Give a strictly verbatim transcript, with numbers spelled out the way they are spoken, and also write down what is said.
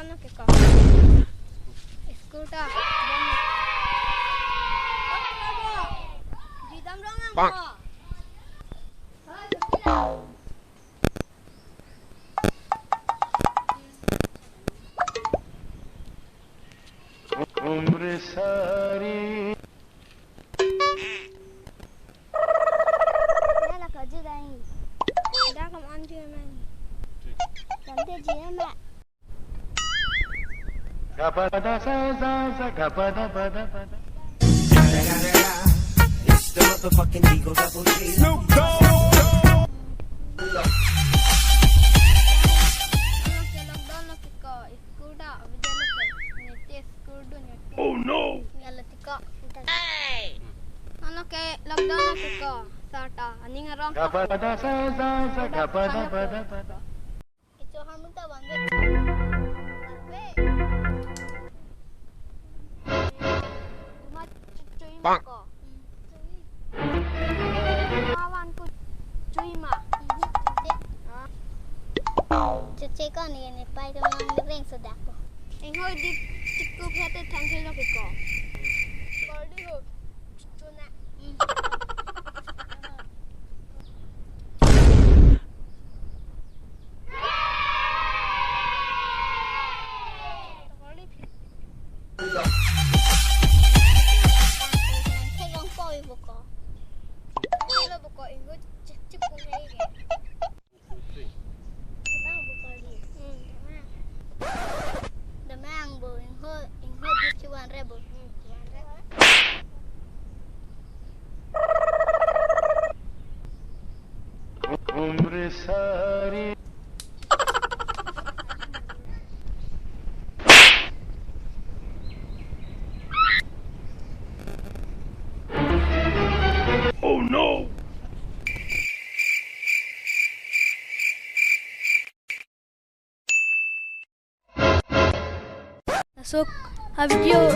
Ke ko. School ta. Jidam rong ang ko. Umre sari. Nala ko ji dai. Da kam an ji mai. Kam te ji ma. Gapada sa sa sa gapada pada pada. It's the motherfucking Eagle Double G. Snoop Dogg. Ano ke lockdown lo ke ko, school ta, abidya lo ke, niti school dun ya. Oh no! Yala tiko. Ano ke lockdown lo ke ko, sata, aning arong. Gapada sa sa sa gapada pada pada. Kecho hamung ta bang. Bang. Uma chui ma ko. Awan ko chui ma. Chuche ko ni ni pai ko mang reng sodak ko. Inghoi di chiku phete thang ke lo ke ko. Baldi ho. Chuna. Damang bu, inghoi, inghoi di chiwan re bu. Umre sari. Oh no! Laso a video